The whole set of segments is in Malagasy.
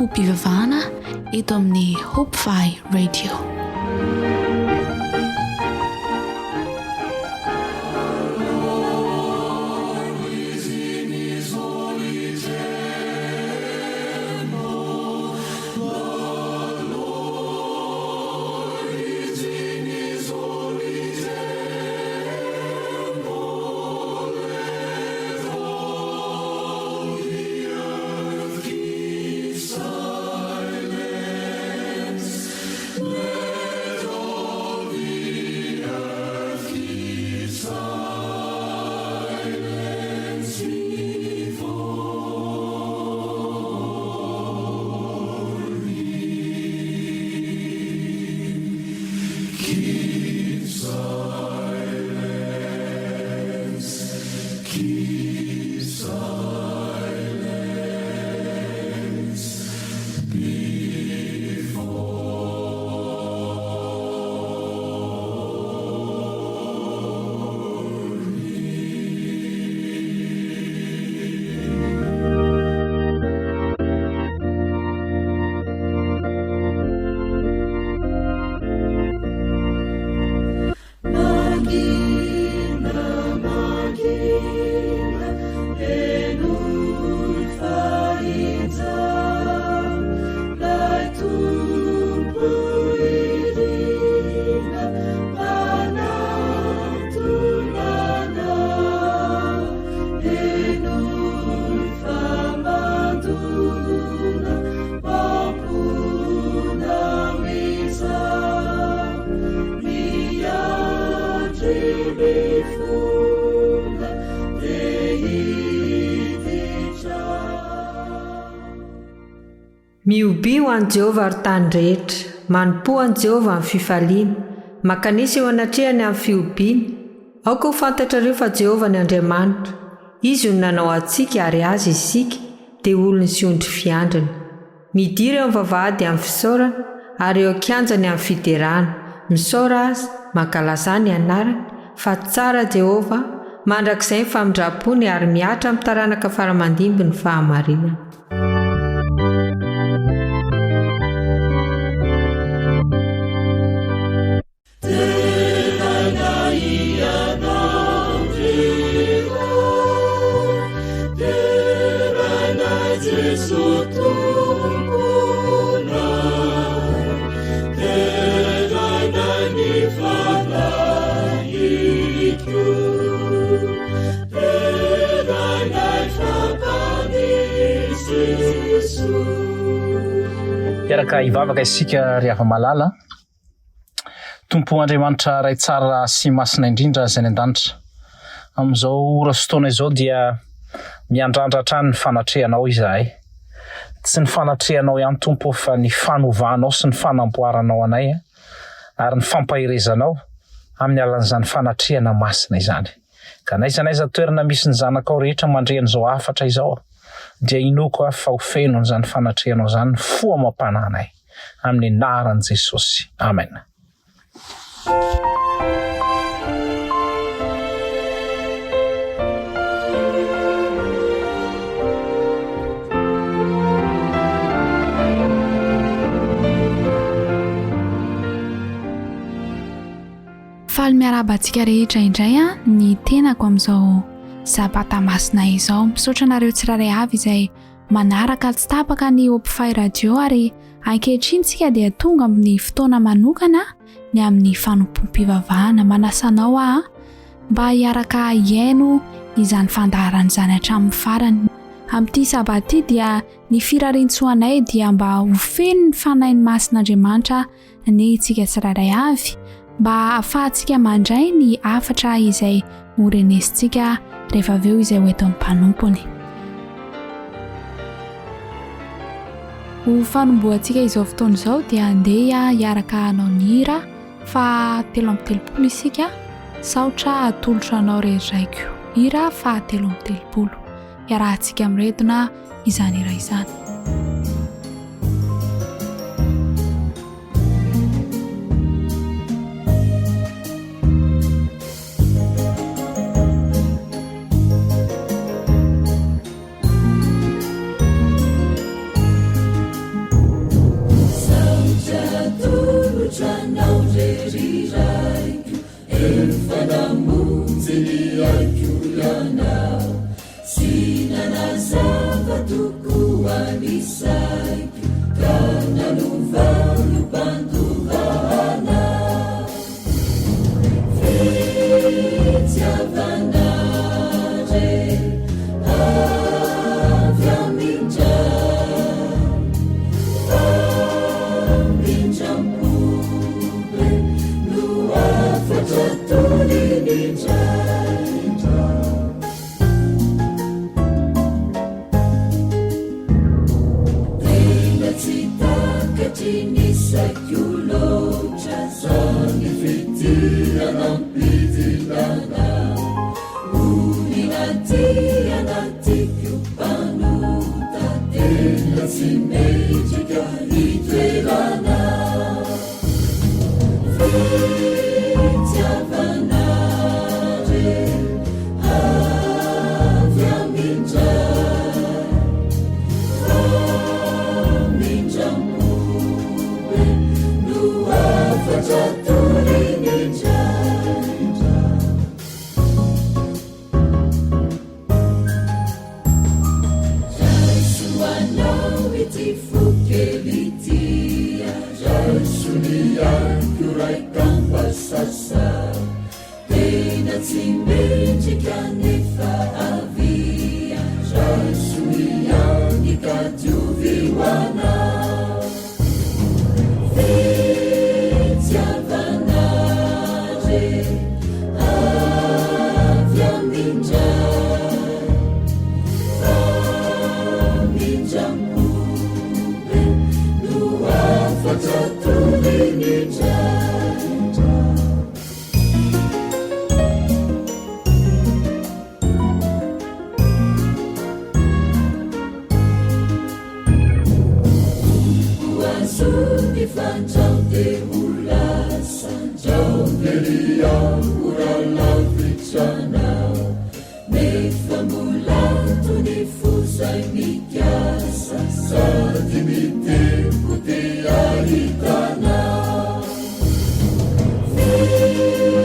fanompoam-pivavahana eto amin'ny Hope Fi Radio. Mihobia ho an'i Jehovah, ry tany rehetra. Manompoa an'i Jehovah amin'ny fifaliana. Mankanesa eo anatrehany amin'ny fihobiana. Aoka ho fantatrareo fa Jehovah ny Andriamanitra. Izy no nanao antsika ary Azy isika, dia olony sy ondry fiandriny. Midira eo amin'ny vavahady amin'ny fisaorana, ary eo an-kianjany amin'ny fiderana. Misaora Azy, mankalazà ny anarany, fa tsara Jehovah, mandrakizay ny famindram-pony ary mihatra amin'ny taranaka fara aman-dimby ny fahamarinany. Hiaraka hivavaka isika ry hava-malala. Tompo Andriamanitra Ray tsara sy masina indrindra izay any an-danitra. Amin'izao ora sy fotoana izao dia miandrandra hatrany ny fanatrehanao izahay. Tsy ny fanatrehanao ihany Tompo fa ny fanovanao sy ny fanamboaranao anay ary ny fampaherezanao amin'ny alalan'izany fanatrehana masina izany. Ka n'aiza n'aiza toerana misy ny zanakao rehetra mandre an'izao hafatra izao dia inoako aho fa ho feno an'izany fanatrehanao izany ny fo amam-panahinay. Amin'ny anaran'i Jesosy. Amen. Faly miarahaba antsika rehetra indray a ny tenako amin'izao sabata masina izao. Misaotra anareo tsirairay avy izay manaraka tsy tapaka ny Hopfy Radio ary ankehitriny tsika dia tonga amin'ny fotoana manokana ny amin'ny fanompoam-pivavahana. Manasa anao aho mba hiaraka hihaino izany fandaharana izany hatramin'ny farany. Amin'ity sabata ity dia ny firarian-tsoanay dia mba ho feno ny Fanahy Masin'Andriamanitra anie isika tsirairay avy mba hahafahantsika mandray ny hafatra izay ho renesintsika rehefa avy eo izay ho eto amin'ny mpanompony. Ho fanombohantsika izao fotoana izao dia andeha hiaraka hanao ny hira faha 33 isika, saotra atolotra anao re raiko. Hira faha 33. Iarahantsika miredona izany hira izany. ry Raiko, efa namonjy ny aiko Ianao, sy nanazava tokoa ny saiko, ka nanova ho mpandova anao. Fitiavana re avy amin-dRay, famindram-po be no hafatra toriny indraindra. Tena tsy takatry ny saiko loatra zany fitia nampidinana olona tia na tiako mpanota tena tsy mendrika hitoerana Fitiavana re avy amin-dRay, famindram-po be no hafatra toriny indraindra. Raiso ho anao ity fo kely ity, raiso ny aiko raikamba sasa. Tena tsy mendrika nefa avia, raiso ihany ka diovy ho anao. Fitiavana re avy amin-dRay, famindram-po be no hafatra toriny indraindra. Tompo azony fandrao dia ho lasa ndrao very aho raha lavitra anao nefa mbola ato ny fo zay mikasa sady mitempo te hahita anao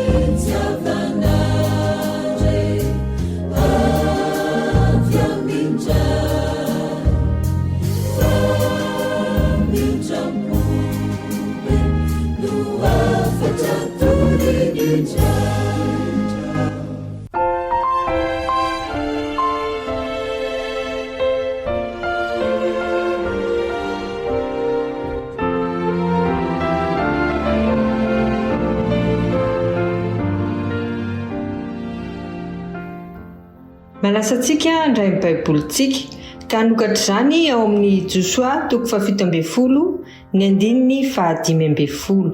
fitiavana re avy amin-dRay Famindram-po be no hafatra toriny indraindra. Manasa antsika handray ny Baibolintsika, ka hanokatra izany ao amin'ny Josoa toko fahafito ambin'ny folo, ny andininy fahadimy ambin'ny folo.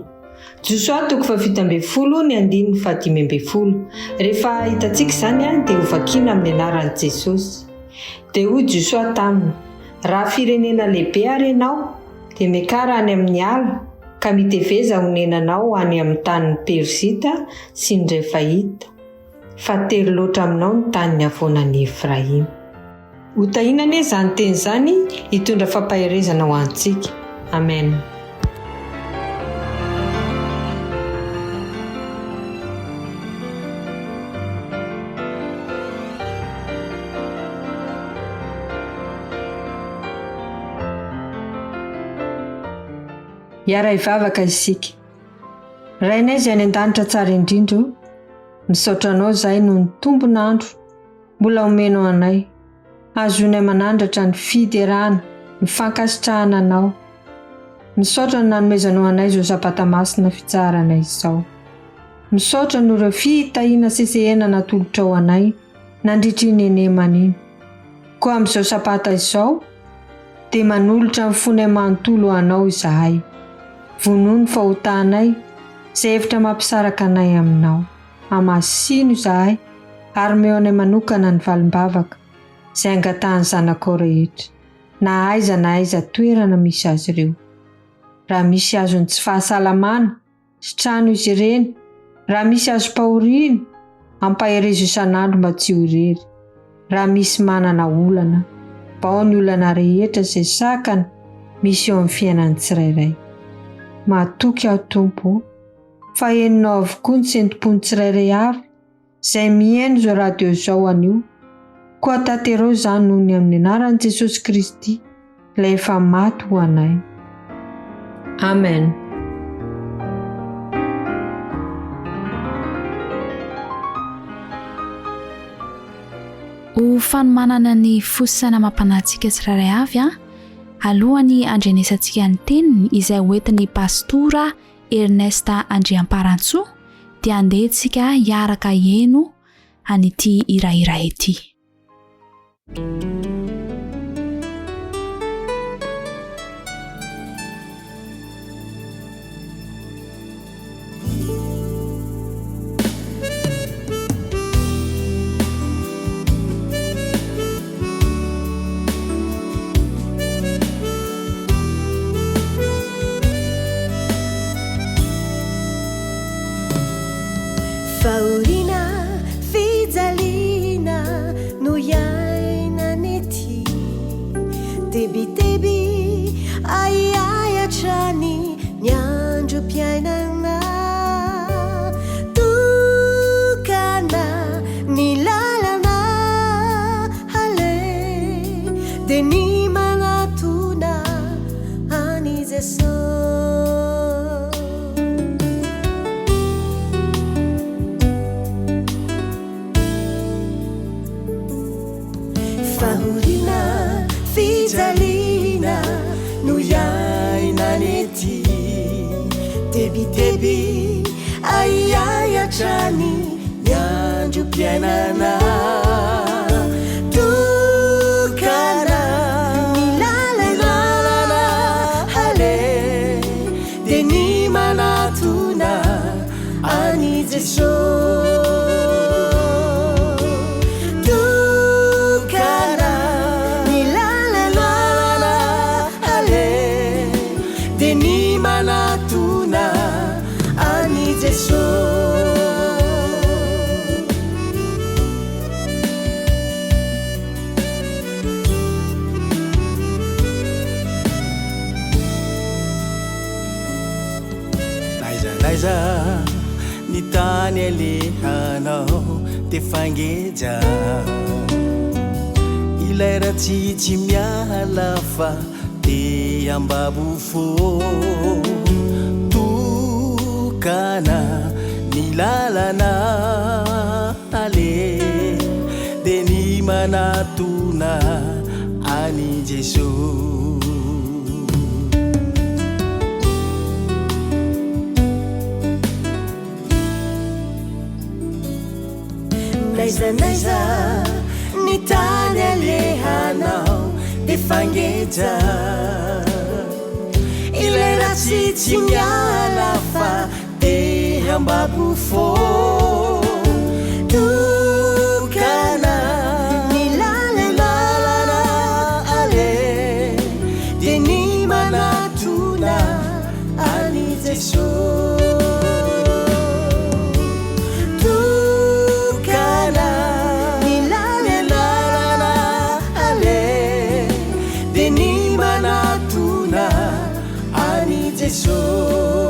Josoa toko fahafito ambin'ny folo, ny andininy fahadimy ambin'ny folo. Rehefa hitantsika izany dia hovakina amin'ny anaran'i Jesosy. Dia hoy Josoa taminy, Raha firenena lehibe àry ianao, dia miakara any amin'ny ala, ka miteveza honenanao any amin'ny tanin'ny Perizita sy ny Refaita. Fa tery loatra aminao ny tanin'ny havoanan'i Efraima. Ho tahiana anie izany teny izany hitondra fampaherezana ho antsika. Amen. Hiara-hivavaka isika. Rainay izay any an-danitra tsara indrindra o, Misaotra anao izahay noho ny tombon'andro mbola omenao anay, hahazoanay manandratra ny fiderana, ny fankasitrahana anao. Misaotra ny nanomezanao anay izao Sabata Masina fitsaharana izao. Misaotra noho ireo fitahiana sesehena natolotrao anay nandritra iny henemana iny. Koa amin'izao Sabata izao dia manolotra ny fonay manontolo ho anao izahay. Vonoy ny fahotanay, izay hevitra mampisaraka anay aminao. Hamasino izahay ary omeo anay manokana ny valim-bavaka izay angatahan'ny zanakao rehetra, na aiza na aiza toerana misy azy ireo. Raha misy azon'ny tsy fahasalamana, sitrano izy ireny. Raha misy azom-pahoriana, ampaherezo isan'andro mba tsy ho irery. Raha misy manana olana, bao ny olana rehetra izay sakana misy eo amin'ny fiainan'ny tsirairay. Matoky aho Tompo o! fa henonao avokoa ny sentom-pon'ny tsirairay avy izay mihaino izao radio izao anio. Koa tanterao izany noho ny amin'ny anaran'i Jesosy Kristy, ilay efa maty ho anay. Amen. Ho fanomanana ny fo sy saina amam-panahintsika tsirairay avy, alohan'ny handrenesantsika ny teniny izay hoentin'ny Pastora Ernest Andriamparantsoa dia andeha tsika hiaraka hieno an'ity hirahira ity. Fahoriana, fijaliana no iainana ety. Tebiteby, ahiahy hatrany ny androm-piainana. Tokana ny lalana aleha dia ny manatona an'i Jesosy. Fahoriana, fijaliana no iainana ety. Tebiteby, ahiahy hatrany ny androm-piainana. Tokana ny lalana aleha dia ny manatona an'i Jesosy. Tokana ny lalana aleha dia ny manatona an'i Jesosy. N'aiza n'aiza ny tany alehanao dia fangeja Ilay ratsy tsy miala fa te hambabo fo Tokana ny lalana aleha dia ny manatona an'i Jesoa. N'aiza n'aiza ny tany alehanao dia fangeja Ilay ratsy tsy miala fa te hambabo fo Tokana ny lalana aleha dia ny manatona an'i Jesoa Tokana ny lalana aleha dia ny manatona an'i Jesoa.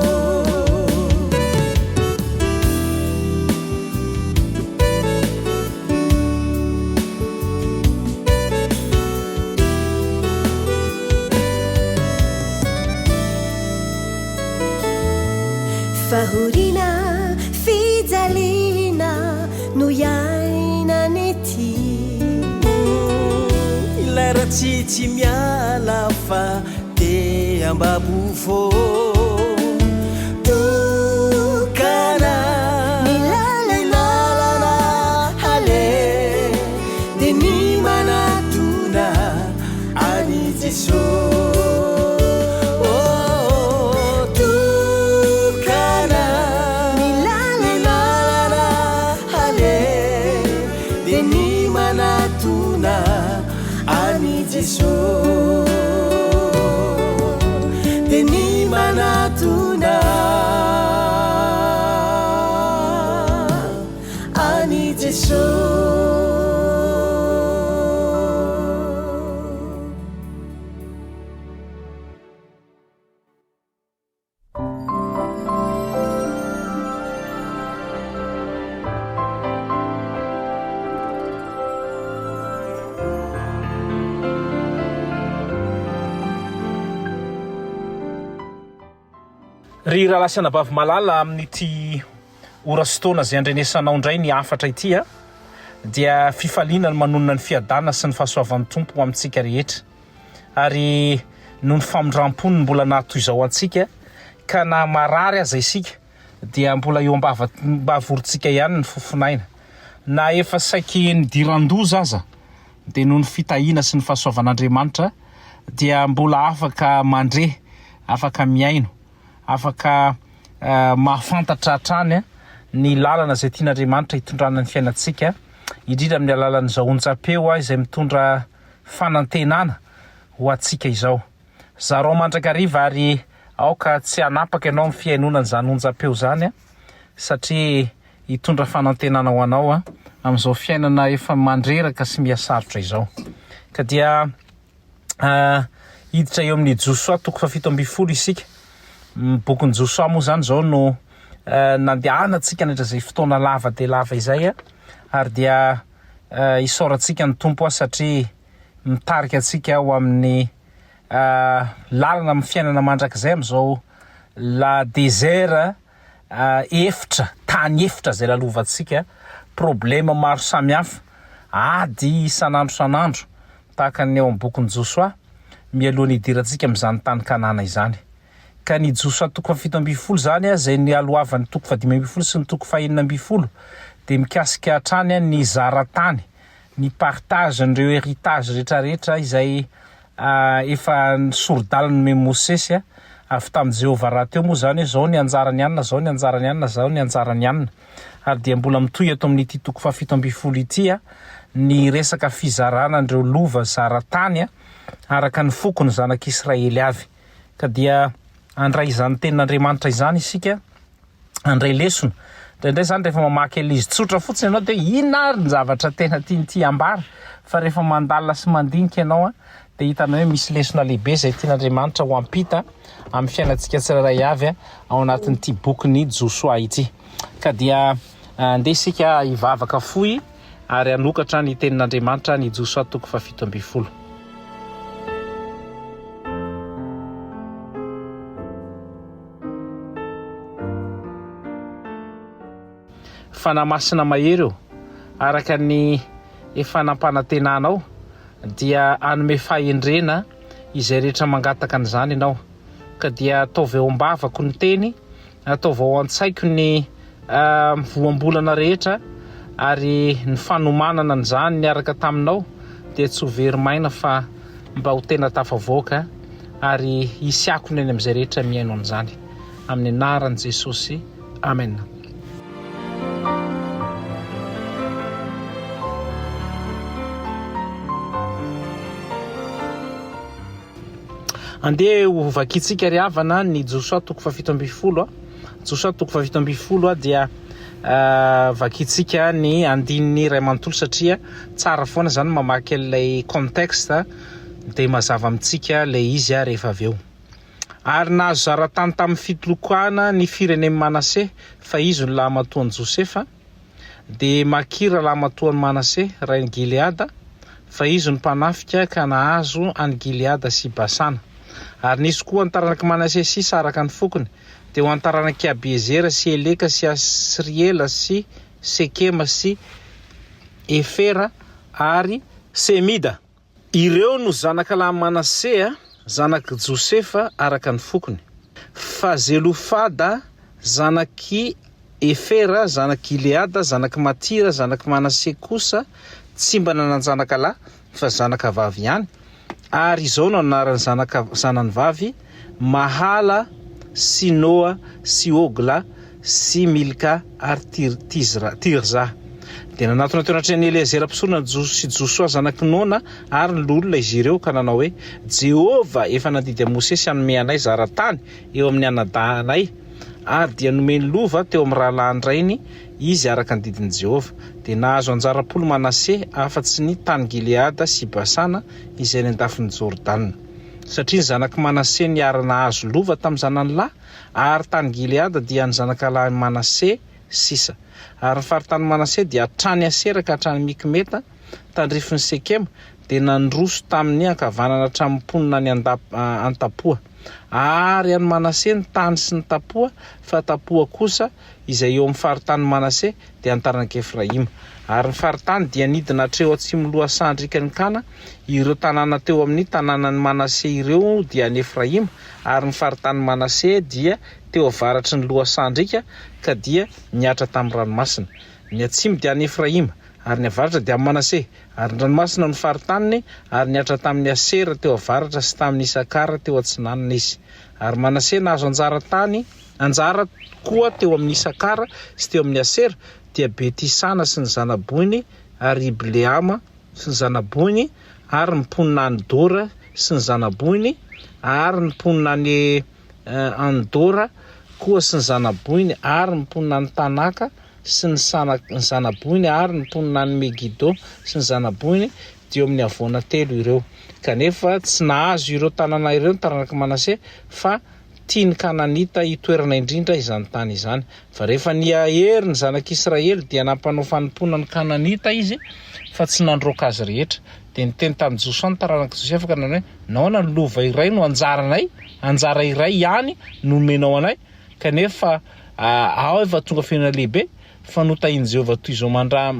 Fahoriana, fijaliana no iainana ety. Ilay ratsy tsy miala fa te hambabo fo. Tokana ny lalana aleha dia ny manatona an'i Jesoa. Oh, tokana ny lalana aleha dia ny manatona an'i Jesoa. Dia ny manatona an'i Jesoa. Ry rahalahy sy anabavy malala, amin'ity ora sy taona izay andrenesanao indray ny hafatra ity dia fifaliana ny manonona ny fiadanana sy ny fahasoavan'ny Tompo ho amintsika rehetra. Ary noho ny famindram-pony no mbola naha toy izao antsika ka na marary aza isika dia mbola eo am-bavorontsika ihany ny fofon'aina. Na efa saiky nidiran-doza aza dia noho ny fitahiana sy ny fahasoavan'Andriamanitra dia mbola afaka mandre, afaka mihaino, afaka mahafantatra hatrany ny lalana izay tian'Andriamanitra hitondrana ny fiainantsika, indrindra amin'ny alalan'izao onjam-peo izay mitondra fanantenana ho antsika izao. Zarao mandrakariva ary aoka tsy hanapaka ianao amin'ny fihainoana an'izany onjam-peo izany satria hitondra fanantenana ho anao amin'izao fiainana efa mandreraka sy miha-sarotra izao. Ka dia hiditra eo amin'ny Josoa toko fahafito ambin'ny folo isika. Ny bokin'i Josoa moa izany izao no nandehanantsika nandritra izay fotoana lava dia lava izay ary dia isaorantsika ny Tompo satria mitarika antsika ho amin'ny lalana amin'ny fiainana mandrakizay amin'izao la désert efitra, tany efitra izay lalovantsika, problema maro samihafa, ady isan'andro isan'andro, tahaka ny ao amin'ny bokin'i Josoa, mialoha ny hidirantsika amin'izany tany Kanana izany. Ka ny Josoa toko fahafito ambin'ny folo izany, izay nialohavan'ny toko fahadimy ambin'ny folo sy ny toko fahenina ambin'ny folo, dia mikasika hatrany ny zaratany, ny partage an'ireo héritage rehetrarehetra izay efa sori-dalana nomen'i Mosesy avy tamin'i Jehovah rahateo moa izany hoe izao ny anjaran'i anona, izao ny anjaran'i anona, izao ny anjaran'i anona. Ary dia mbola mitohy eto amin'ity toko fahafito ambin'ny folo ity ny resaka fizarana an'ireo lova zara-tany araka ny foko ny zanak'Israely avy. Ka dia handray izany tenin'Andriamanitra izany isika handray lesona. Indraindray izany rehefa mamaky an'ilay izy tsotra fotsiny ianao dia inona ary ny zavatra tena tian'ity ambara? Fa rehefa mandalina sy mandinika ianao dia hitanao hoe misy lesona lehibe izay tian'Andriamanitra ho ampita amin'ny fiainantsika tsirairay avy ao anatin'ity bokin'i Josoa ity. Ka dia andeha isika hivavaka fohy ary hanokatra ny tenin'Andriamanitra ny Josoa toko fahafito ambin'ny folo. Fanahy Masina mahery ô, araka ny efa nampanantenanao dia hanome fahendrena izay rehetra mangataka an'izany Ianao. Ka dia ataovy ao am-bavako ny teny, ataovy ao an-tsaiko ny voambolana rehetra ary ny fanomanana an'izany niaraka taminao dia tsy ho very maina fa mba ho tena tafavoaka ary hisy akony any amin'izay rehetra mihaino an'izany. Amin'ny anaran'i Jesosy. Amen. Andeha ho vakintsika ry havana ny Josoa toko fahafito ambin'ny folo. Josoa toko fahafito ambin'ny folo dia vakintsika ny andininy iray manontolo satria tsara foana izany mamaky an'ilay contexte dia mazava amintsika ilay izy rehefa avy eo. Ary nahazo zaratany tamin'ny fitolokana ny firenen'i Manase, fa izy no lahimatoan'i Josefa. Dia Makira lahimatoan'i Manase, rain'i Gileada, fa izy no mpanafika ka nahazo an'i Gileada sy Basana. Ary nisy koa ny taranak'i Manase sisa araka ny fokony, dia ho an'ny taranak'i Abiezera sy Heleka sy Asriela sy Sekema sy Hefera ary Semida. Ireo no zanaka lahin'i Manase, zanak'i Josefa, araka ny fokony. Fa Zelofada, zanak'i Hefera, zanak'i Gileada, zanak'i Matira, zanak'i Manase kosa tsy mba nanan-janaka lahy, fa zanaka vavy ihany. Ary izao no anaran'ny zanaka zanany vavy, Mahala sy Noa sy Hogla sy Milka ary Tizra, Tirza. Dia nanatona teo anatrehan'i Eleazera mpisorona sy Josoa zanak'i Nona ary ny loholona izy ireo ka nanao hoe, Jehovah efa nandidy an'i Mosesy hanome anay zara-tany eo amin'ny anadahinay. Ary dia nomeny lova teo amin'ny rahalahin-drainy izy araka ny didin'i Jehovah. Dia nahazo anjara-polo Manase, afa-tsy ny tany Gileada sy Basana izay any an-dafin'i Jordana. Satria ny zanak'i Manase niara-nahazo lova tamin'ny zanany lahy, ary tany Gileada dia ny zanakalahin'i Manase sisa. Ary ny faritanin'i Manase dia hatrany Asera ka hatrany Mikmeta, tandrifin'i Sekema, dia nandroso tamin'ny ankavanana hatramin'ny mponina any Antapoa. Ary an'i Manase ny tany sy ny Tapoa, fa Tapoa kosa, izay eo amin'ny faritanin'i Manase, dia an'ny taranak'i Efraima. Ary ny faritany dia nidina hatreo atsimo lohasahan-driakan'i Kana, ireo tanàna teo amin'ny tanànan'i Manase ireo dia an'i Efraima, ary ny faritanin'i Manase dia teo avaratry ny lohasahan-driaka ka dia nihatra tamin'ny ranomasina. Ny atsimo dia an'i Efraima, ary ny avaratra dia an'i Manase, ary ny ranomasina no faritaniny, ary nihatra tamin'i Asera teo avaratra sy tamin'i Isakara teo atsinanana izy. Ary Manase nahazo anjara tany, anjara koa teo amin'i Isakara sy teo amin'i Asera, dia Beti-sana sy ny zana-bohiny, ary Ibleama sy ny zana-bohiny, ary ny mponina any Dora sy ny zana-bohiny, ary ny mponina any Andora koa sy ny zana-bohiny, ary ny mponina any Tanaka sy ny ny zana-bohiny, ary ny mponina any Megido sy ny zana-bohiny, dia eo amin'ny havoana telo ireo. Kanefa tsy nahazo ireo tanàna ireo ny taranak'i Manase, fa tian'ny Kananita hitoerana indrindra izany tany izany. Fa rehefa nihahery ny zanak'Israely, dia nampanao fanompoana ny Kananita izy, fa tsy nandroaka azy rehetra. Dia niteny tamin'i Josoa ny taranak'i Josefa ka nanao hoe, Nahoana ny lova iray no anjaranay, anjara iray ihany no nomenao anay, kanefa aho efa tonga firenena lehibe, fa notahin'i Jehovah toy izao mandra,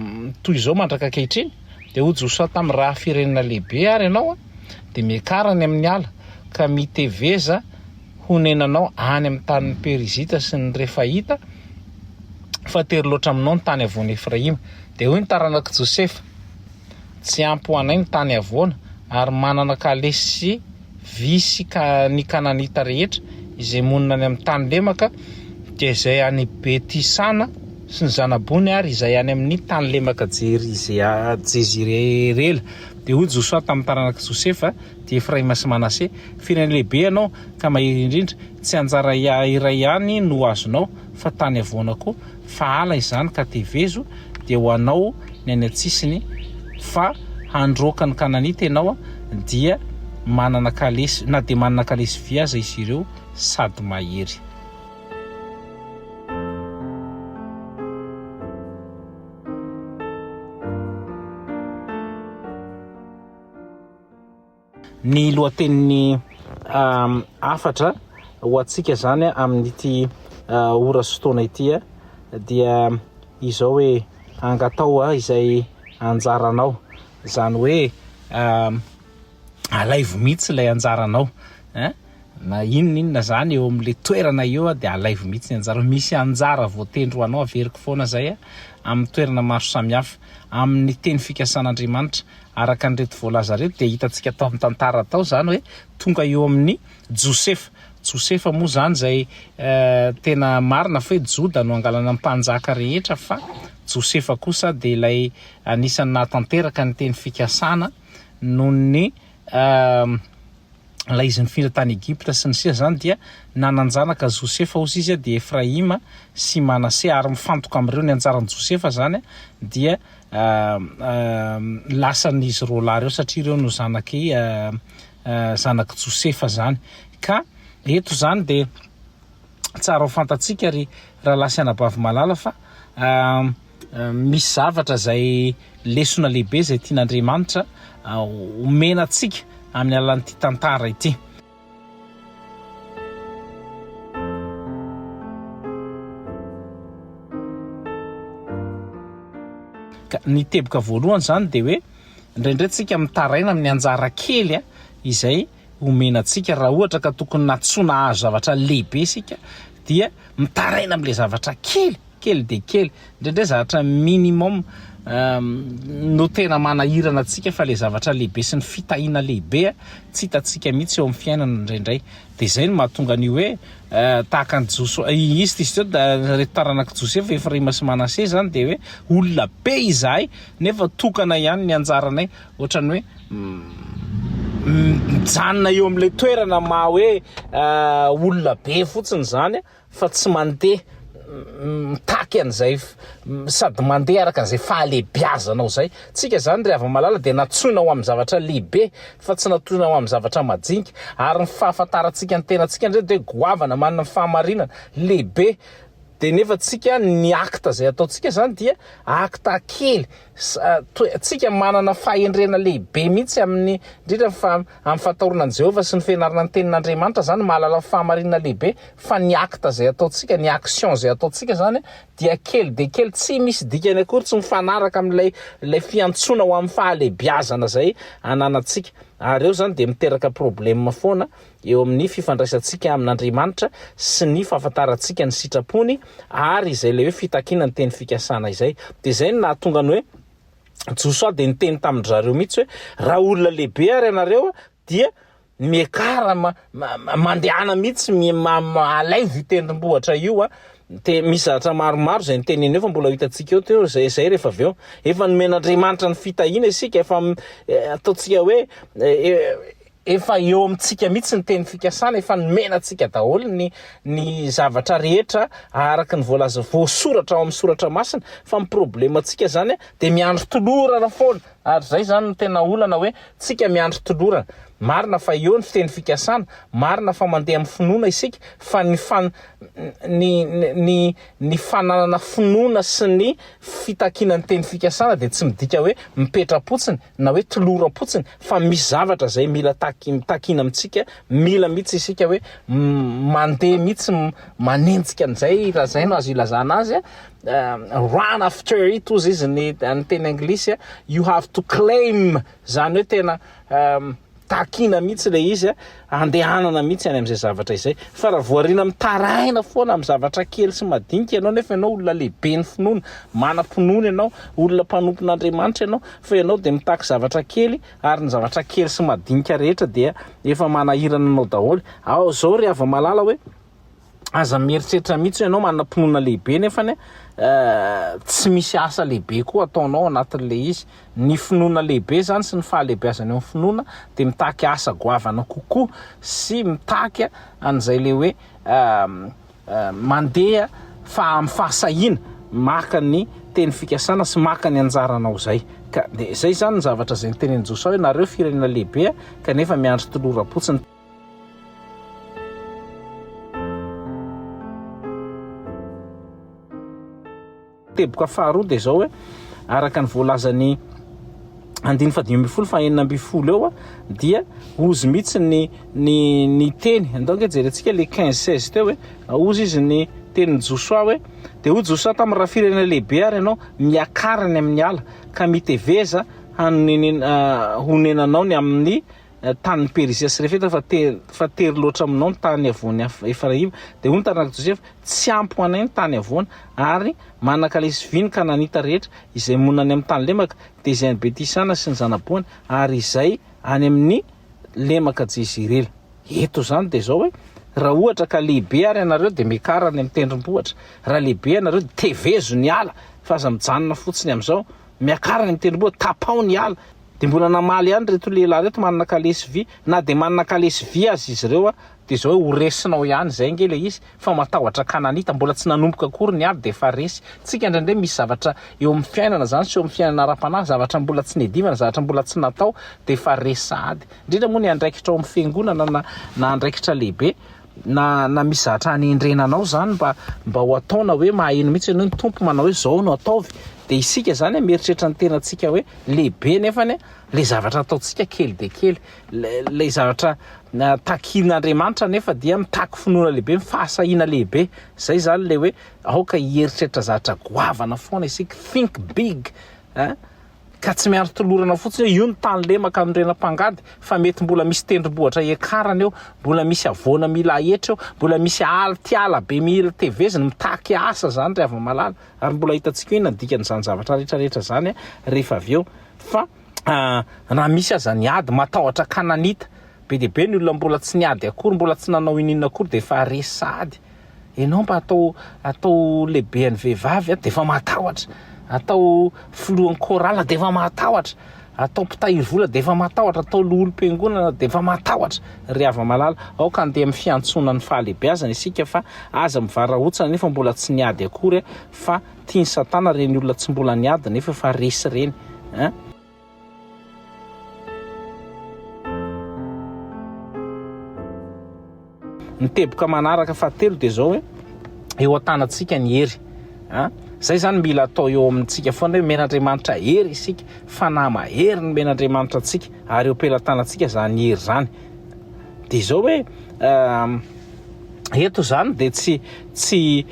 toy izao mandraka ankehitriny? Dia hoy Josoa taminy, Raha firenena lehibe àry ianao, dia miakara any amin'ny ala, ka miteveza honenanao any amin'ny tanin'ny Perizita sy ny Refaita, fa tery loatra aminao ny tany havoan'i Efraima. Dia hoy ny taranak'i Josefa, Tsy ampy ho anay ny tany havoana, ary manana kalesy sy vy sy ny Kananita rehetra izay monina any amin'ny tany lemaka, dia izay any Beti-sana sy ny zana-bohiny ary izay any amin'ny tany lemaka Jezirela. Dia hoy Josoa tamin'ny taranak'i Josefa, dia Efraima sy Manase, Firenena lehibe ianao, ka mahery indrindra, tsy anjara iray ihany no azonao, fa tany havoana koa, fa ala izany ka tevezo, dia ho anao ny any an-tsisiny, fa handroaka ny Kananita ianao, dia manana kalesy, na dia manana kalesy vy aza izy ireo sady mahery. Ny lohatenin'ny hafatra ho antsika izany amin'ity ora sy fotoana ity dia izao hoe angatao izay anjaranao, izany hoe alaivo mihitsy ilay anjaranao ein, na inona inona izany eo amin'ilay toerana eo dia alaivo mihitsy ny anjaranao, misy anjara voatendry ho anao, averiko foana izay amin'ny toerana maro samihafa, amin'ny teny fikasan'Andriamanitra. Araka an'ireto voalaza ireto dia hitantsika tao amin'ny tantara tao izany hoe tonga eo amin'ny Josefa. Josefa moa izany izay tena marina fa hoe Joda no angalana ny mpanjaka rehetra fa Josefa kosa dia ilay anisan'ny nahatanteraka ny teny fikasana noho ny ilay izy nifindra tany Egypta sy ny sisa izany dia nanan-janaka Josefa hozy izy dia Efraima sy Manase ary mifantoka amin'ireo ny anjaran'i Josefa izany dia lasan'izy roalahy ireo satria ireo no zanaky zanak'i Josefa izany ka eto izany dia tsara ho fantatsika ry rahalahy sy anabavy malala fa misy zavatra izay lesona lehibe izay tian'Andriamanitra omena antsika amin'ny alalan'ity tantara ity. Ka ny teboka voalohany izany dia hoe indraindray tsika mitaraina amin'ny anjara kely izay omena antsika raha ohatra ka tokony natsoina hahazo zavatra lehibe isika dia mitaraina amin'ilay zavatra kely, kely dia kely, indraindray zavatra minimum no tena manahirana antsika fa ilay zavatra lehibe sy ny fitahiana lehibe tsy hitantsika mihitsy eo amin'ny fiainana indraindray. Dia izay no mahatonga an'io hoe tahaka an'i Josoa, izy ity izy teo, ireto taranak'i Josefa, Efraima sy Manase izany dia hoe olona be izahay nefa tokana ihany ny anjaranay, ohatran'ny hoe mijanona eo amin'ilay toerana maha hoe olona be fotsiny izany fa tsy mandeha mitaky an'izay sady mandeha araka an'izay fahalehibiazanao izay. Tsika izany ry hava-malala dia nantsoina ho amin'ny zavatra lehibe fa tsy nantsoina ho amin'ny zavatra majinika ary ny fahafantarantsika ny tenantsika indray dia goavana manana ny fahamarinana lehibe. Dia nefa tsika ny acte izay ataontsika izany dia acte kely, tsika manana fahendrena lehibe mihitsy amin'ny, indrindra fa amin'ny fahatahorana an'i Jehovah sy ny fianarana ny tenin'Andriamanitra izany, mahalala fahamarinana lehibe, fa ny acte izay ataontsika, ny action izay ataontsika izany dia kely dia kely, tsy misy dikany akory, tsy mifanaraka amin'ilay ilay fiantsoana ho amin'ny fahalehibiazana izay ananantsika. Ary eo izany dia miteraka problème foana eo amin'ny fifandraisantsika amin'Andriamanitra sy ny fahafantarantsika ny sitrapony ary izay ilay hoe fitakiana ny teny fikasana izay. Dia izay no nahatonga ny hoe Josoa dia niteny tamin-dry zareo mihitsy hoe raha olona lehibe ary ianareo dia miakara mandehana mihitsy alaivo io tendrombohitra io a. Dia misy zavatra maromaro izay niteneny eo fa mbola ho hitantsika eo teo izay izay rehefa avy eo. Efa nomen'Andriamanitra ny fitahiana isika, efa ataontsika hoe Efa eo amintsika mihitsy ny teny fikasana, efa nomena antsika daholo ny ny zavatra rehetra araka ny voalaza voasoratra ao amin'ny soratra masina, fa ny problemantsika zany dia miandry tolorana foana, ary zay zany no tena olana hoe tsika miandry tolorana, marina fa eo ny fiteny fikasana, marina fa mandeha amin'ny finoana isika, fa ny fan ny ny ny fananana finoana sy ny fitakiana ny teny fikasana dia tsy midika hoe mipetra-potsiny na hoe toloram-potsiny fa misy zavatra izay mila takiana amintsika, mila mihitsy isika hoe mandeha mihitsy manenjika an'izay raha izay no azo ilazana azy, run after it hozy izy ny ny teny anglisy, you have to claim, izany hoe tena Takiana mihitsy ilay izy a, andehanana mihitsy any amin'izay zavatra izay. Fa raha voariana mitaraina foana amin'ny zavatra kely sy madinika ianao nefa ianao olona lehibe ny finoana, manam-pinoana ianao, olona mpanompon'Andriamanitra ianao, fa ianao dia mitaky zavatra kely ary ny zavatra kely sy madinika rehetra dia efa manahirana anao daholo. Ao izao ry hava-malala hoe aza mieritreritra mihitsy hoe ianao manana pinoana lehibe nefany tsy misy asa lehibe koa ataonao anatin'ilay izy. Ny finoana lehibe izany sy ny fahalehibeazana eo amin'ny finoana dia mitaky asa goavana kokoa sy mitaky an'izay ilay hoe mandeha fa amin'ny fahasahiana maka ny teny fikasana sy maka ny anjaranao izay. Ka dia izay izany ny zavatra izay nitenenin'i Josoa hoe nareo firenena lehibe kanefa miandry toloram-potsiny. Teboka faharoa dia izao hoe araka ny voalazan'ny andininy faha-15 faha-16 eo dia ozy mihitsy ny ny ny teny. Andao ange jerentsika le 15 16 teo hoe ozy izy ny tenin'i Josoa hoe dia hoy Josoa tamin'ny raha firenena lehibe ary ianao miakara any amin'ny ala ka miteveza hanonenena honenanao ny amin'ny tanin'i Perizia sy Refeta fa tery fa tery loatra aminao ny tany havoan'i Efraima. Dia hoy ny taranak'i Josefa, Tsy ampy ho anay ny tany havoana, ary manan-kalesy vy ny Kananita rehetra, izay monina any amin'ny tany lemaka, dia izay any Beti-sana sy ny zana-boany, ary izay any amin'ny lemaka Jezirela. Eto izany dia izao hoe, raha ohatra ka lehibe ary ianareo dia miakara any amin'ny tendrombohitra, raha lehibe ianareo dia tevezo ny ala, fa aza mijanona fotsiny amin'izao, miakara any amin'ny tendrombohitra, tapaho ny ala. Dia mbola namaly ihany ireto lehilahy ireto manana kalesy vy, na dia manana kalesy vy aza izy ireo dia izao hoe ho resinao ihany izay ange ilay izy fa matahotra kananita, mbola tsy nanomboka akory ny ady dia efa resy. Tsika indraindray misy zavatra eo amin'ny fiainana izany sy eo amin'ny fiainana ara-panahy, zavatra mbola tsy niadivana, zavatra mbola tsy natao dia efa resy sahady. Indrindra moa ny andraikitra ao amin'ny fiangonana na na andraikitra lehibe na na misy zavatra hanendrena anao izany mba mba ho atao na hoe maheno mihitsy ianao ny Tompo manao hoe izao no ataovy dia isika izany mieritreritra ny tenantsika hoe lehibe nefany le zavatra ataontsika kely dia kely le zavatra takin'Andriamanitra nefa dia mitaky finoana lehibe fahasahiana lehibe zay izany le hoe aoka hieritreritra zavatra goavana foana isika think big hein Ka tsy miandry tolorana fotsiny hoe io ny tany lemaka anorenam-pangady fa mety mbola misy tendrombohitra hiakarana eo, mbola misy havoana mila ahetra eo, mbola misy alitiala be mila tevezina, mitaky asa izany ry hava-malala. Ary mbola hitantsika eo inona ny dikan'izany zavatra rehetra rehetra izany rehefa avy eo. Fa raha misy aza ny ady, matahotra kananita. Be dia be ny olona mbola tsy niady akory, mbola tsy nanao ininona akory dia efa resy sahady. Ianao mba atao atao lehibean'ny vehivavy dia efa matahotra, atao filohan'ny chorale dia efa matahotra, atao mpitahiry vola dia efa matahotra, atao loholom-piangonana dia efa matahotra. Ry hava-malala, aoka handeha amin'ny fiantsoana ny fahalehibeazana isika fa aza mivarahontsana nefa mbola tsy niady akory fa tian'i satana ireny olona tsy mbola niady nefa efa resy ireny. Hein? Ny teboka manaraka fahatelo dia izao hoe, Eo an-tanantsika ny hery. A, zay zany mila atao eo amintsika foana hoe omen'Andriamanitra hery isika, fanahy mahery no omen'Andriamanitra antsika ary eo am-pelatanantsika zany hery zany. Dia izao hoe eto zany dia tsy tsy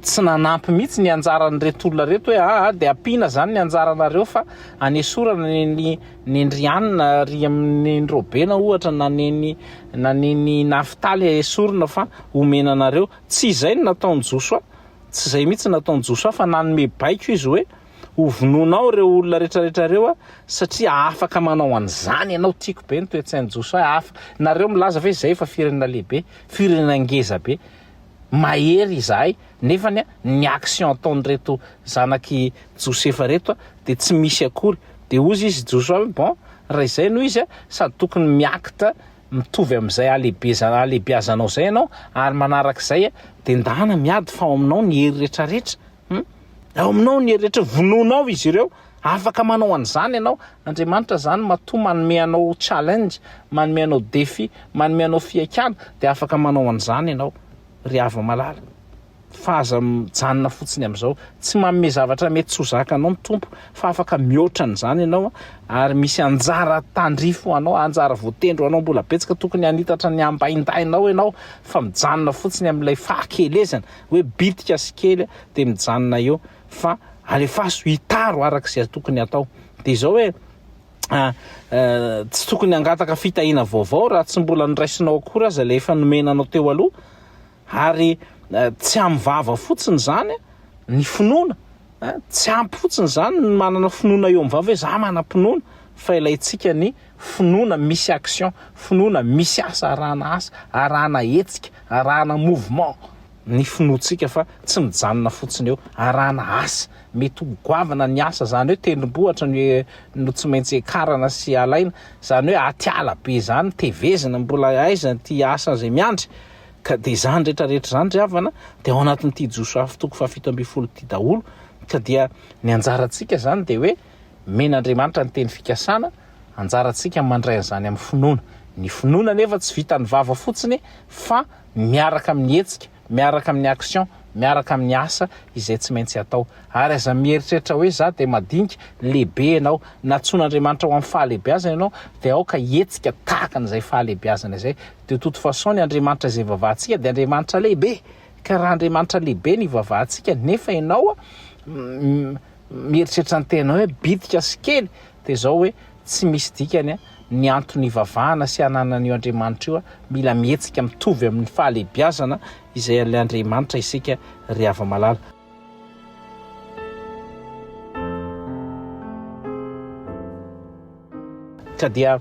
tsy nanampy mihitsy ny anjaran'ireto olona ireto hoe aa dia ampiana zany ny anjaranareo fa anesorana ny ny nendry anina ary amin'ny Robena ohatra na neny na neny Naftaly esorina fa omena anareo. Tsy izay no nataon'i Josoa. Tsy izay mihitsy no nataon'i Josoa fa nanome baiko izy hoe hovonoinao ireo olona rehetrarehetra ireo satria afaka manao an'izany ianao. Tiako be ny toe-tsain'i Josoa. Afa, nareo milaza ve izay efa firenena lehibe, firenena ngeza be. Mahery izahay nefany ny action ataon'ireto zanak'i Josefa ireto dia tsy misy akory. Dia hozy izy Josoa hoe bon raha izay no izy sady tokony mi-acte mitovy amin'izay halehibeza halehibiazanao izay ianao ary manarak'izay dia ndana miady fa ao aminao ny hery retraretra hum ao aminao ny hery rehetra vonoinao izy ireo afaka manao an'izany ianao Andriamanitra zany matoa manome anao challenge manome anao défi manome anao fihaikana dia afaka manao an'izany ianao ry hava-malala fa aza mijanona fotsiny amin'izao. Tsy manome zavatra mety tsy ho zakanao ny Tompo fa afaka mihoatra an'izany ianao ary misy anjara tandrify ho anao, anjara voatendry ho anao mbola betsaka. Tokony hanitatra ny ambaindainao ianao fa mijanona fotsiny amin'ilay fahakelezana hoe bitika sy kely dia mijanona eo fa alefaso hitaro araka izay tokony hatao. Dia izao hoe tsy tokony hangataka fitahiana vaovao raha tsy mbola noraisinao akory aza ilay efa nomena anao teo aloha. Ary tsy amin'ny vava fotsiny izany ny finoana, tsy ampy fotsiny izany ny manana finoana eo amin'ny vava hoe za manam-pinoana, fa ilaintsika ny finoana misy action, finoana misy asa, arahana asa, arahana hetsika, arahana mouvement ny finoantsika fa tsy mijanona fotsiny eo, arahana asa, mety ho goavana ny asa, izany hoe tendrombohitra no no tsy maintsy ekarana sy alaina, izany hoe atiala be izany, tevezina, mbola aiza ity asa izay miandry. Ka dia izany rehetra rehetra izany ry havana dia ao anatin'ity Josoa toko faha-17 ity daholo, ka dia ny anjarantsika izany dia hoe omen'Andriamanitra ny teny fikasana, anjarantsika ny mandray an'izany amin'ny finoana. Ny finoana anefa tsy vitan'ny vava fotsiny fa miaraka amin'ny hetsika, miaraka amin'ny action, miaraka amin'ny asa izay tsy maintsy atao. Ary aza mieritreritra hoe za dia madinika, lehibe ianao. Nantsoin'Andriamanitra ho amin'ny fahalehibeazana ianao dia aoka hihetsika tahaka an'izay fahalehibeazana izay. De toute façon ny Andriamanitra izay ivavahantsika dia Andriamanitra lehibe. Ka raha Andriamanitra lehibe no ivavahantsika nefa ianao mieritreritra ny tenanao hoe bitika sy kely dia izao hoe tsy misy dikany ny antony ivavahana sy ananana io Andriamanitra io, mila mihetsika mitovy amin'ny fahalehibiazana izay an'ilay Andriamanitra isika ry hava-malala. Ka dia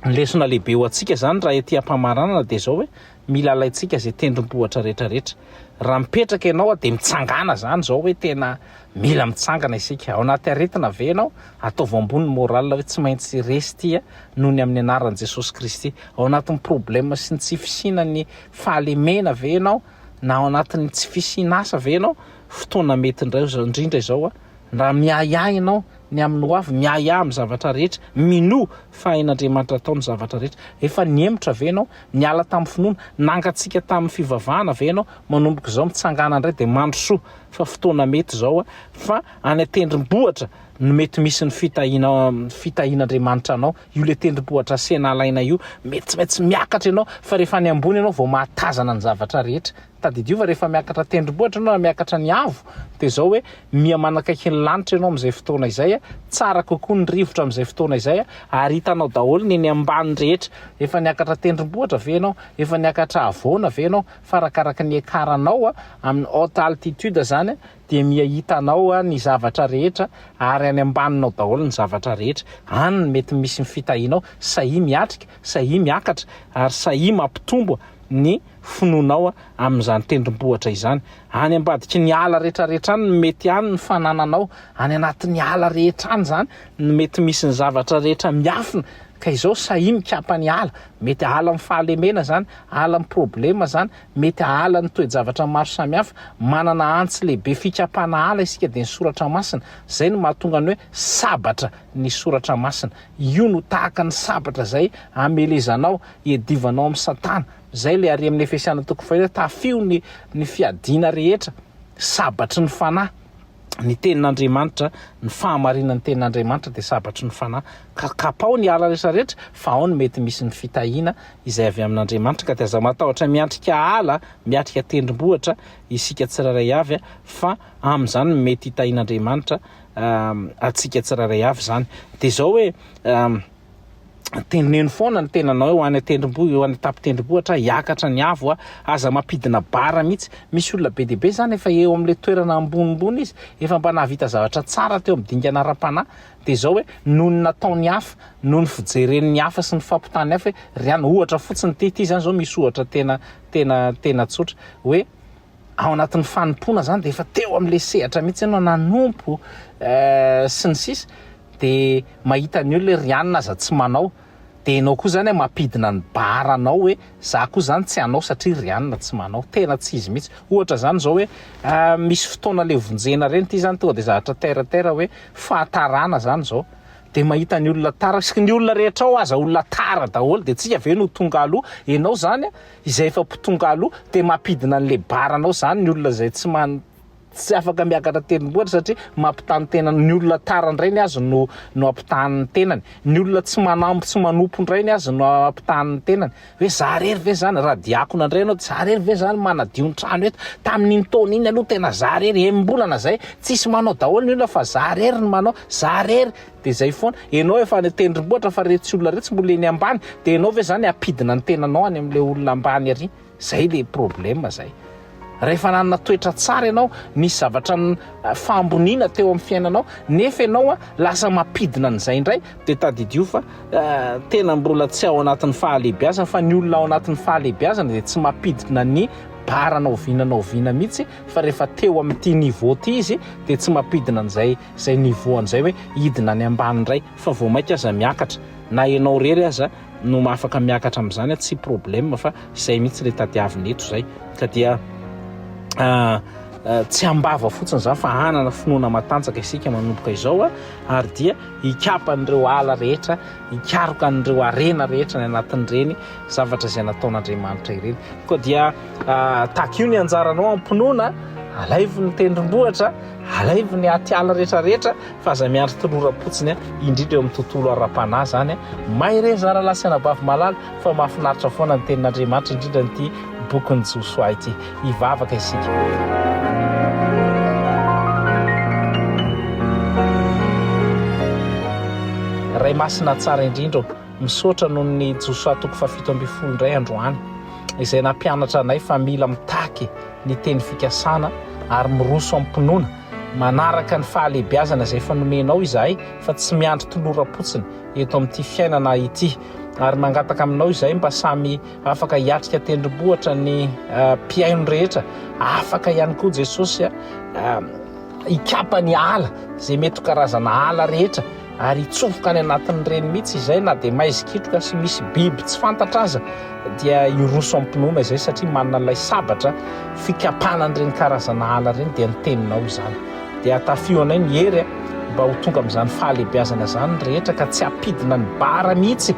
ny lesona lehibe ho antsika izany raha ety am-pamaranana dia izao hoe mila alaintsika izay tendrombohitra rehetra rehetra. Raha mipetraka ianao dia mitsangàna izany izao hoe tena mila mitsangana isika. Ao anaty aretina ve ianao? Ataovy ambony ny moral hoe tsy maintsy resy ity noho ny amin'ny anaran'i Jesosy Kristy. Ao anatin'ny problème sy ny tsy fisiana ny fahalemena ve ianao? Na ao anatin'ny tsy fisian'asa ve ianao? Fotoana mety indray indrindra izao Raha miahiahy ianao ny amin'ny ho avy, miahiahy amin'ny zavatra rehetra, minoa fa hain'Andriamanitra atao ny zavatra rehetra. Efa nihemotra ve ianao? Niala tamin'ny finoana? Nangatsiaka tamin'ny fivavahana ve ianao? Manomboka izao mitsangàna indray dia mandrosoa fa fotoana mety izao fa any an-tendrombohitra no mety misy ny fitahiana fitahian'Andriamanitra anao. Io ilay tendrombohitra asena alaina io, mety tsy maintsy miakatra ianao fa rehefa any ambony ianao vao mahatazana ny zavatra rehetra. Tadidio fa rehefa miakatra tendrombohitra ianao na miakatra ny avo dia izao hoe miha manakaiky ny lanitra ianao amin'izay fotoana izay, tsara kokoa ny rivotra amin'izay fotoana izay ary hitanao daholo ny eny ambany rehetra. Efa niakatra tendrombohitra ve ianao? Efa niakatra havoana ve ianao? Fa arakaraka ny hiakaranao amin'ny haute altitude izany dia miha hitanao ny zavatra rehetra ary any ambaninao daholo ny zavatra rehetra. Any no mety misy ny fitahianao. Sahia miatrika, sahia miakatra ary sahia mampitombo ny finoanao amin'izany tendrombohitra izany. Any ambadiky ny ala rehetrarehetra any no mety any ny fanananao, any anatin'ny ala rehetra any izany no mety misy ny zavatra rehetra miafina. Ka izao sahia mikapa ny ala, mety ala amin'ny fahalemena izany, ala amin'ny problema izany, mety ala ny toe-javatra maro samihafa, manana antsy lehibe fikapana ala isika dia ny soratra masina, izay no mahatonga ny hoe sabatra ny soratra masina, io no tahaka ny sabatra izay amelezanao, iadivanao amin'i satana, izay ilay ary amin'ny Efesiana toko fahenina hoe tafio ny ny fiadiana rehetra, sabatry ny fanahy. Ny tenin'Andriamanitra, ny fahamarinan'ny tenin'Andriamanitra dia sabatry ny fanahy. Ka kapao ny ala rehetra rehetra fa ao no mety misy ny fitahiana izay avy amin'Andriamanitra. Ka dia aza matahotra miatrika ala, miatrika tendrombohitra isika tsirairay avy fa amin'izany no mety hitahian'Andriamanitra antsika tsirairay avy izany. Dia izao hoe Teneno foana ny tenanao hoe ho any an-tendrombohitra, ho any an-tampon-tendrombohitra, hiakatra ny avo aho. Aza mampidina bara mihitsy. Misy olona be dia be izany efa eo amin'ilay toerana ambonimbony izy, efa mba nahavita zavatra tsara teo amin'ny dingana ara-panahy. Dia izao hoe, noho ny nataon'ny hafa, noho ny fijeren'ny hafa sy ny fampitahan'ny hafa hoe, ry anona, ohatra fotsiny ity, ity izany izao misy ohatra tena, tena, tena tsotra, hoe ao anatin'ny fanompoana izany dia efa teo amin'ilay sehatra mihitsy ianao nanompo eh, sy ny sisa. De mahita ny olona hoe ry anona aza tsy manao de enao koa zany mampidina ny barre anao hoe za koa zany tsy hanao satria ry anona tsy manao, tena tsy izy mihitsy, ohatra zany zao hoe misy fotoana le vonjena reny ty zany tonga de zavatra terre à terre hoe fahatarana zany zao de mahita ny olona tara, sy ny olona rehetra ao aza olona tara daholo de tsika ve no tonga aloha, enao zany izay efa mpitonga aloha de mampidina anle barre anao zany ny olona zay tsy man. Tsy afaka miakatra tendrombohitra satria mampitaha ny tenany ny olona tara indray ny azy no no ampitahany ny tenany. Ny olona tsy manambo tsy manompo indray ny azy no ampitahany ny tenany. Hoe za rery ve zany, raha diakona indray ianao, za rery ve zany manadio ny trano eto? Tamin'iny taona iny aloha tena za rery, enim-bolana zay, tsisy manao daholo ny olona fa za rery no manao, za rery, de zay foana. Ianao efa any an-tendrombohitra fa retsy olona retsy mbola eny ambany, de ianao ve zany hampidina ny tenanao any amin'ilay olona ambany ary? Zay le problème zay. Rehefa nanana toetra tsara ianao, nisy zavatra fahamboniana teo amin'ny fiainanao, nefa ianao lasa mampidina an'izay indray, dia tadidio fa tena mbola tsy ao anatin'ny fahalehibiazana, fa ny olona ao anatin'ny fahalehibiazana dia tsy mampidina ny bara na oviana na oviana mihitsy, fa rehefa teo amin'ity niveau ity izy dia tsy mampidina an'izay izay niveau an'izay hoe hidina any ambany indray, fa vao mainka aza miakatra, na ianao irery aza no afaka miakatra amin'izany tsy problème fa izay mihitsy le tadiavina eto izay ka dia ah, ah, tsy ambava fotsiny izany fa hanana finoana matanjaka isika manomboka izao a ary dia hikapa an'ireo ala rehetra hikaroka an'ireo harena rehetra ny anatin'ireny zavatra izay nataon'Andriamanitra ireny koa dia ah, takio ny anjaranao am-pinoana alaivo ny tendrombohitra Alaivo ny aty ala rehetra rehetra fa aza miandry toloram-potsiny a, indrindra eo amin'ny tontolo ara-panahy zany a. Mahereza rahalahy sy anabavy malala fa mahafinaritra foana ny tenin'Andriamanitra indrindra an'ity bokin'i Josoa ity. Hivavaka isika. Ray masina tsara indrindra ô, misaotra noho ny Josoa toko fahafito ambinifolo indray androany izay nampianatra anay fa mila mitaky ny teny fikasana ary miroso amim-pinoana manaraka ny fahalehibiazana izay efa nomenao izahay fa tsy miandry toloram-potsiny eto amin'ity fiainana ity ary mangataka aminao izahay mba samy afaka hiatrika tendrombohitra ny eh, mpihaino rehetra afaka ihany koa Jesosy eh, hikapa ny ala izay mety ho karazana ala rehetra ary hitsofoka any anatin'ireny mihitsy izay na dia maizikitroka sy misy biby tsy fantatra aza dia hiroso am-pinoana izay satria manana ilay sabatra fikapana an'ireny karazana ala ireny dia ny teninao izany dia atafio anay ny hery mba ho tonga amin'izany fahalehibiazana izany ny rehetra ka tsy hampidina ny bara mihitsy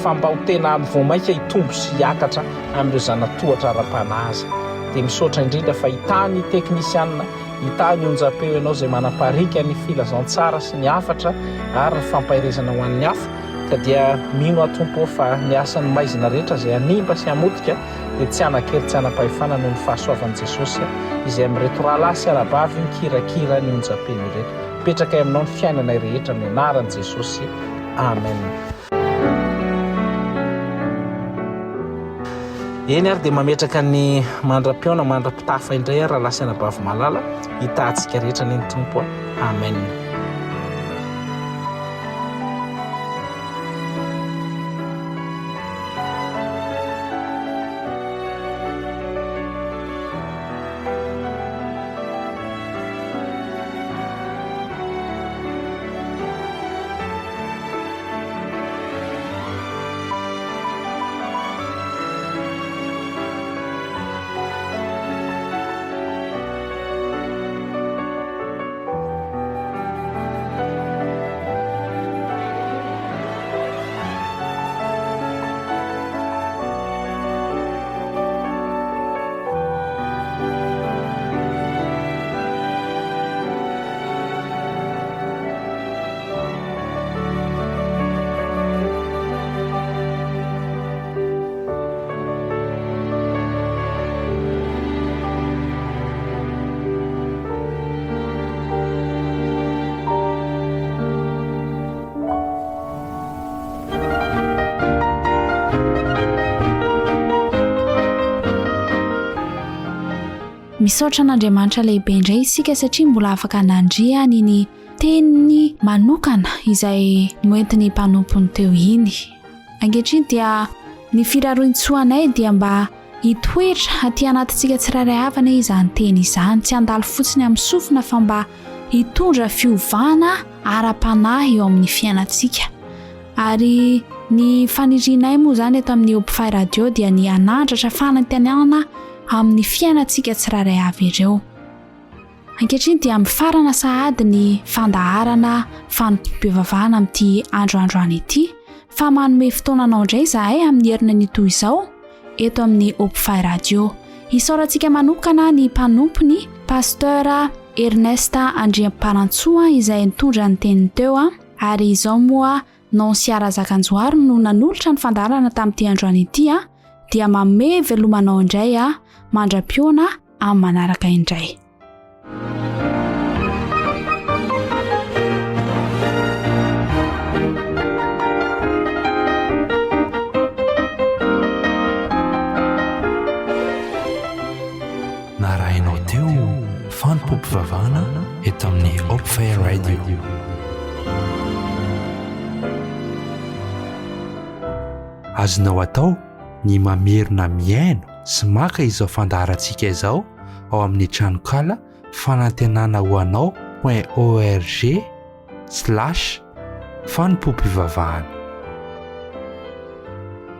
fa mba ho tena vao mainka hitombo sy hiakatra amin'ireo zanatohatra ara-panahy aza dia misaotra indrindra fa hitany teknisianina Hitahy ny onjam-peo ianao izay manapariaka ny filazantsara sy ny hafatra ary ny fampaherezana ho an'ny hafa, ka dia mino aho Tompo ô fa ny asan'ny maizina rehetra izay hanimba sy hamotika dia tsy hanan-kery tsy hanam-pahefana noho ny fahasoavan'i Jesosy izay amin'ireto rahalahy sy anabavy mikirakira ny onjam-peo ireto. Mipetrakay aminao ny fiainanay rehetra amin'ny anaran'i Jesosy. Amen. Eny ary dia mametraka ny mandra-pihaona mandra-pitafa indray ary rahalahy sy anabavy malala, hitahantsika rehetra anie ny Tompo a. Amen. Misaotra an'Andriamanitra lehibe indray isika satria mbola afaka nandre an'iny teniny manokana izay noentin'ny mpanompony teo iny. Ankehitriny dia ny firarointsoanay dia mba hitoetra aty anatintsika tsirairay avy anie izany teny izany, tsy handalo fotsiny amin'ny sofina fa mba hitondra fiovana ara-panahy eo amin'ny fiainantsika. Ary ny fanirianay moa izany eto amin'ny Hopfy Radio dia ny hanandratra fanantenana amin'ny fiainantsika tsirairay avy ireo. Ankehitriny dia mifarana sahady ny fandaharana fanompoam-pivavahana amin'ity andro androany ity fa manome fotoana anao indray izahay amin'ny herinanio toy izao eto amin'ny Hopfy Radio. Isaorantsika manokana ny mpanompony Pasteur Ernest Andriamparantsoa izay nitondra ny teniny teo ary izao moa Noncia Razakanjohary no nanolotra ny fandaharana tamin'ity androany ity dia manome veloma anao indray mandra-pihaona amin'ny manaraka indray. Narahinao teo fanompoam-pivavahana eto amin'ny Hopefire Radio. Azonao atao ny mamerina mihaino sy maka izao fandaharantsika izao ao amin'ny tranonkala fanantenana ho anao point org slash fanompoam-pivavahana.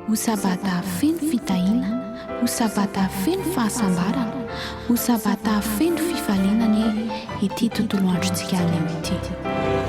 Ho sabata feno fitahiana, ho sabata feno fahasambarana, ho sabata feno fifaliana anie ity tontolo androntsika anio ity.